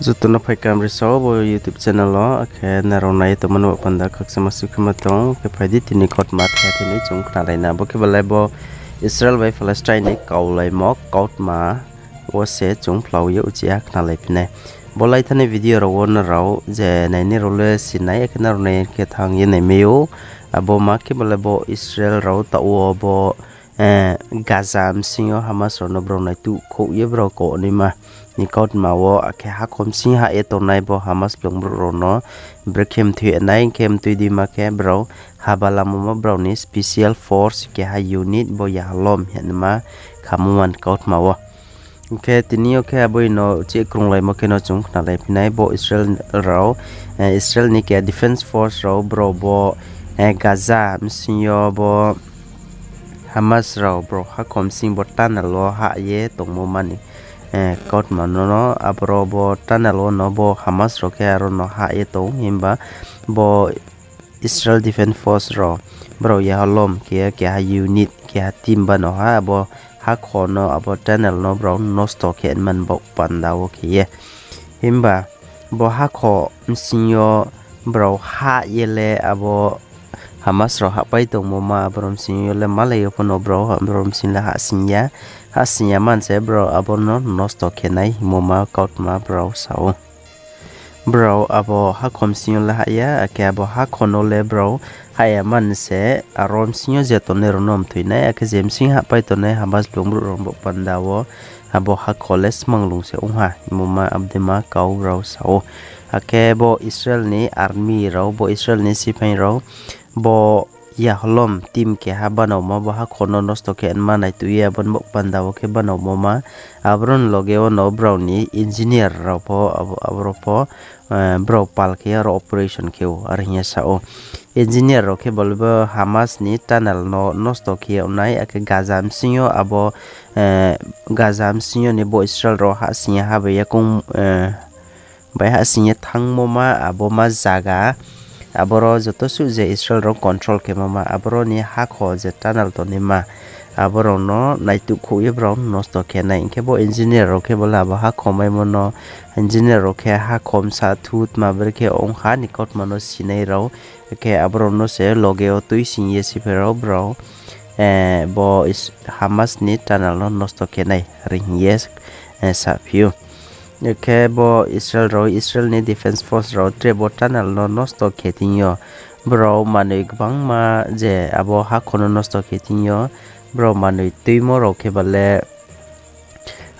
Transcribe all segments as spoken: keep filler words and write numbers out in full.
Joto no phaikam risa o bo YouTube channel wo, akhe nrao nai ye tongmo no panda khakchangma sukhema tong, khe phai di tini kautma khe tini chung khnalai na. Bo khe balai bo Israel bai Palestine ni kaulaimo kautma wo se chung phlao ye uchih ha khnalai phi nai. Bo laithani video rao wo nrao je nainai rao le si nai, akhe nrao nai khe thanng ye naimai ou. Abo ma khe balai bo Israel rao taoh wo bo Gaza bsing yo Hamas rao no brao naituh khouh ye brao kau naima ni kautma wo, akhe hakhor bsing hah ye tongnai bo Hamas blung brouh rao no brekhe mthoi nai, hing khe mtui dima khe brao haba lamamo brao ni special force keha unit bo Yahalom hingma khamo man kautma wo. Hing khe tini yo khe abo no uchih krunglaimo khe no chung khnalai phi nai bo Israel rao, Israel ni keha defence force rao brao bo Gaza bsing yo bo Hamas rao brao hakhor bsing bo tunnel wo hah ye tongmo mani kautma no no, aboro bo tunnel wo no bo Hamas rao khe aro no hah ye tong, himba bo Israel Defence Force rao brao Yahalom khe keha unit, keha team bano ha, abo hakhor no, abo tunnel no brao nosto khe man baoh panda wo khe ye. Himba bo hakhor bsing yo brao hah ye le abo Hamas rao hahpai tongmo ma, aboro bsing yo le malai yo pho no brao, aboro bsing le hahsing ya, hahsing ya man se brao abo no nosto khe nai hingmo ma kautma brao sa ou. Brao abo hakhor bsing yo le hah ya, akhe abo hakhor no le brao hah ya man se, aro bsing yo je tongnai rao no mthoi nai, akhe je bsing hahpai tongnai Hamas blung brouh rao baoh panda wo abo hakhor le smanglung se ong ha hingmo ma abo dei ma kau brao sa ou. Akhe bo Israel ni army rao, bo Israel ni siphaing rao, bo Yahalom team keha banaomo bo hakhor no nosto khe ma naituh ye abo ni baoh panda wo khe banaomo ma, aboro ni loge wo no brao ni engineer rao pho, aboro pho brao pal khe aro operation khe ou, are hing ye sa ou. Engineer rao khe bo le bo Hamas ni tunnel no nosto khe yag nai, akhe Gaza bsing yo abo Gaza bsing yo ni bo Israel rao hahsing ya ha bai yakoung bai hahsing ye thanngmo ma, abo ma zaga, aboro joto suh je Israel rao control khemo ma, aboro ni hakhor je tunnel tongnaima, abo rao no naituh khouh ye brao nosto khe nai. Hing khe bo engineer rao khe bo le abo hakhor maimo no, engineer rao khe hakhor bsa thu tma brekhe ong ha ni kautma no sinai rao, khe abo rao no se loge wo tuising ye siphai rao brao bo Hamas ni tunnel no nosto khe nai, are hing ye saphi ou. Khe bo Israel rao, Israel ni Defence Force rao tre bo tunnel no nosto khe thing yo, brao manoi gbangma je abo hakhor no nosto khe thing yo, brao manoi tuimo rao khe ba le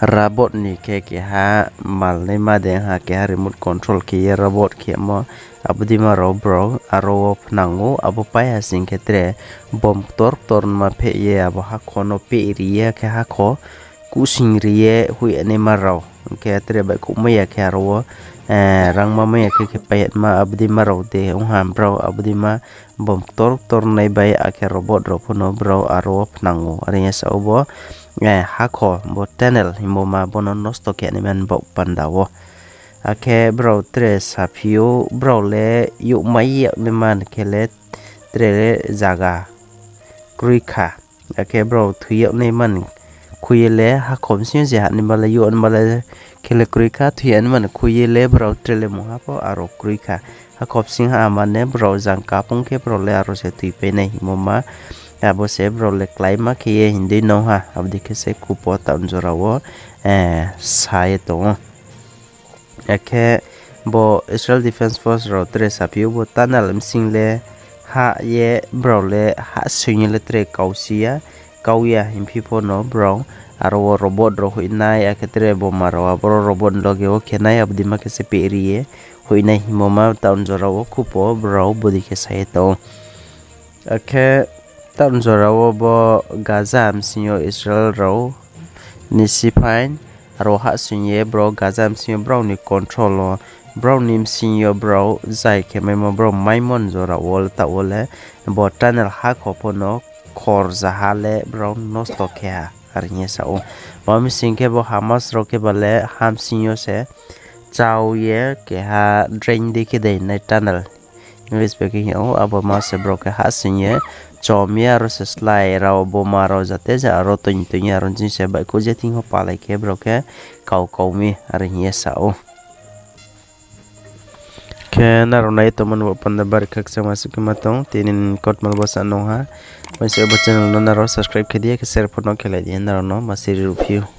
robot ni khe keha mal naima de ha, keha remote control khe ye robot khemo, abo dei ma rao brao aro wo phnang ou, abo pai ha sing khe tre bom ktor ktor ma pheh ye abo hakhor no peh ri ye khe hakhor kuhsing ri ye hoih naima rao. Hing khe tre baihkhouhmai ya khe aro wo rangma mai ya khe khe pai yama abo dei ma rao de ong ha brao, abo dei ma bom ktor ktor nai bai akhe robot rao pho no brao aro wo phnang ou, are hing ye sa ou bo hakhor bo tunnel hingmo ma bo no nosto khe naima ni baoh panda wo. Akhe brao tre saphi ou, brao le youhmai yag naima ni khe le tre le zaga kroi kha. Akhe brao thoi yag naima ni khui ye le hakhor bsing yo je hah naima le youh naima le khe le kroi kha, thoi yag naima ni khui ye le brao tre le mungha pho aro kroi kha. Hakhor bsing ha mane brao jang kaphung khe brao le aro se thoipai nai hingmo ma, abo se brao le kláima khe ye hing dei nang ha, abo dei khe se khupo taoh jora wo sa ye tong ou. Akhe bo Israel Defence Force rao tre saphi ou, bo tunnel bsing le hah ye brao le hahsoing ye le tre kau si ya, kau ya hingphi pho no brao aro wo robot rao hoih nai, akhe tre boma rao aboro robot ni loge wo khe nai, abo dei ma khe se peh ri ye hoih nai hingmo ma taoh jora wo khupo brao bodei khe sa ye tong ou. Akhe taoh jora wo bo Gaza bsing yo Israel rao ni siphaing rao hahsoing ye brao Gaza bsing yo brao ni control wo, brao ni bsing yo brao zai khe maimo, brao maimo ni jora wo le taoh wo le bo tunnel hakhor pho no khor zaha le brao nosto khe ha, are hing ye sa ou. Bo bsing khe bo Hamas rao khe ba le ha bsing yo se chau ye keha drain dei khe dei nai tunnel, English bai khe hing ou, abo ma se brao khe hahsoing ye chom ye aro se slái rao, boma rao jate ja aro toing toing ye aro ching se baihkhouh je thing pho palai khe brao khe kau kau mi are hing ye sa ou. Khe nrao nai ye tongmo ni bo panda bari khakchangma suh khe ma tong, tini ni kautma bo sa nung ha. Uaingsa bo channel no nrao subscribe khe di, khe share pho no khelai di, nrao no ma siri ruh phi ou.